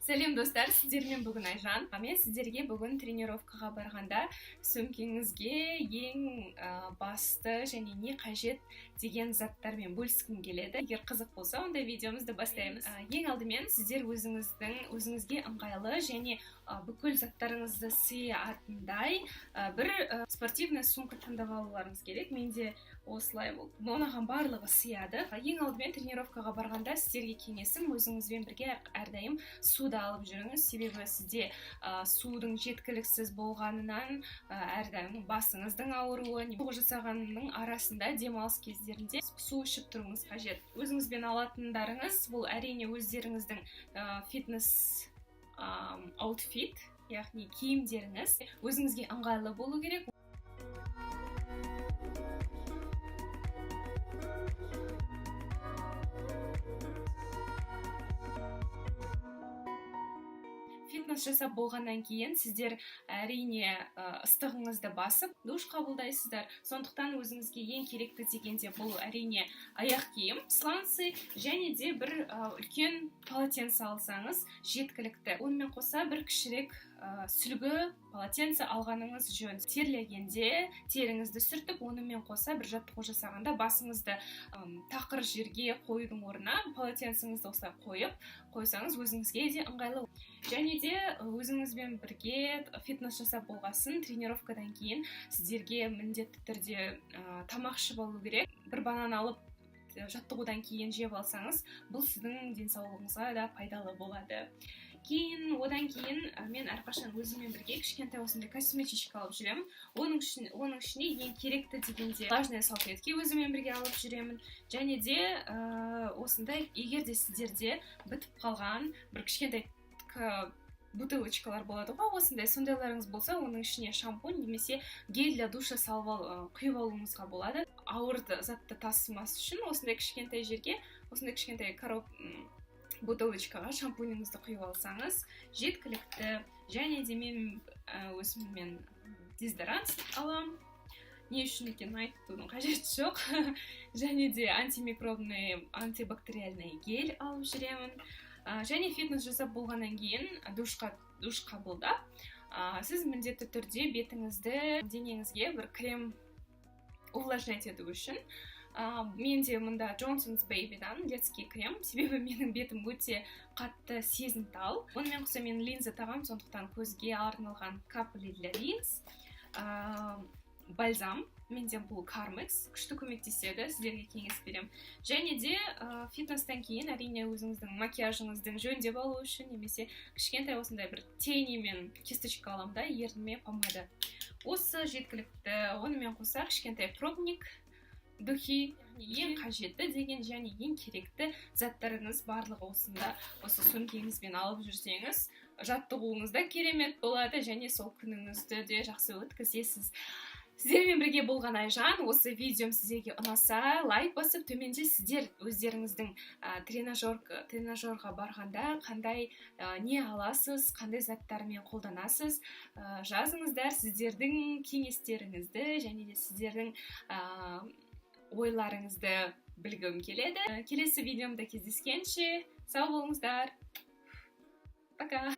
Сәлем, достар! Сіздермен бүгін Айжан. Мен сіздерге бүгін тренировкаға барғанда сөмкеңізге ең басты және не қажет деген заттармен бөліскім келеді. Егер қызық болса, онда видеомызды бастаймыз. Ең алдымен сіздер өзіңізге ыңғайлы және бүкіл заттарыңызды сыятындай бір спортивный сумка таңдап алуларыңыз керек. Менде осылай, мынаған барлығы сыяды. Ең алдымен тренировкаға барғанда сіздерге кеңесім: өзіңізбен бірге әрдайым суды алып жүріңіз, себебі сізде судың жеткіліксіз болғанынан әрдайым басыңыздың ауруы, жасағанның арасында, демалыс кездерінде су ішіп тұруыңыз қажет. Өзіңізбен алатындарыңыз бұл, әрине, өздеріңіздің фитнес аутфит, яғни киімдеріңіз өзіңізге ыңғайлы болу керек. Фитнес жасап болғаннан кейін сіздер, әрине, ыстығыңызды басып, душ қабылдайсыздар. Сондықтан өзіңізге ең керекті дегенде бұл, әрине, аяқ киім, сланцы және де бір үлкен полотенце алсаңыз, жеткілікті. Онымен қоса бір кішірек сүлгі, полотенце алғаныңыз жөн. Терлегенде теріңізді сүртіп, онымен қоса бір жаттығу жасағанда басыңызды тақыр жерге қоюдың орнына полотенцеңізді осылай қойып қойсаңыз, өзіңізге де ыңғайлы. Және де өзіңізбен бірге фитнес жасап болғасын, тренировкадан кейін сіздерге міндетті түрде тамақ ішіп алу керек. Бір банан алып, жаттығудан кейін жеп алсаңыз, бұл сіздің денсаулығыңызға да пайдалы болады. Кейін, одан кейін мен әрқашан өзіммен бірге кішкентай осындай косметичка алып жүремін. Оның ішінде ең керекті дегенде влажные салфетки өзіммен бірге алып жүремін. Және де осындай, егер де сіздерде бітіп қалған бір кішкентай бутылочкалар болады ғой, осындай, сондайларыңыз болса, оның ішіне шампунь немесе гель для душа салып құйып алуыңызға болады. Ауыр затты тасымас үшін осындай кішкентай жерге, осындай кішкентай бутылочкаға шампуніңізді құйып алсаңыз, жеткілікті. Және де мен өзіммен дезодорант аламын, не үшін екенін айтудың қажеті жоқ. Және де антимикробный, антибактериальный гель алып жүремін. Және фитнес жасап болғаннан кейін душ қабылдап, сіз міндетті түрде бетіңізді, денеңізге бір крем увлажнять ету үшін, менде мында Johnson's Baby'дан детский крем, себебі менің бетім өте қатты сезімтал. Онымен қоса мен линза тағамын, сондықтан көзге арналған капли для линз, бальзам менде бұл Кармекс, күшті көмектеседі, сіздерге кеңес беремін. Және де фитнестен кейін, әрине, өзіңіздің макияжыңыздың жөндеп алу үшін немесе кішкентай осындай бір тени мен кисточка аламын да, ерніме помада. Осы жеткілікті. Онымен қоса кішкентай пробник духи. Ең қажетті деген және ең керекті заттарыңыз барлығы осында. Осы сөмкеңізбен алып жүрсеңіз, жаттығуыңыз да керемет болады және сол күніңізді де жақсы өткізесіз. Сіздермен бірге болған Айжан. Осы видеом сіздерге ұнаса, лайк басып, төменде сіздер өздеріңіздің тренажерға барғанда қандай не аласыз, қандай заттармен қолданасыз, жазыңыздар. Сіздердің кеңестеріңізді және де сіздердің ойларыңызды білгім келеді. Келесі видеомда кездескенше сау болыңыздар, пока!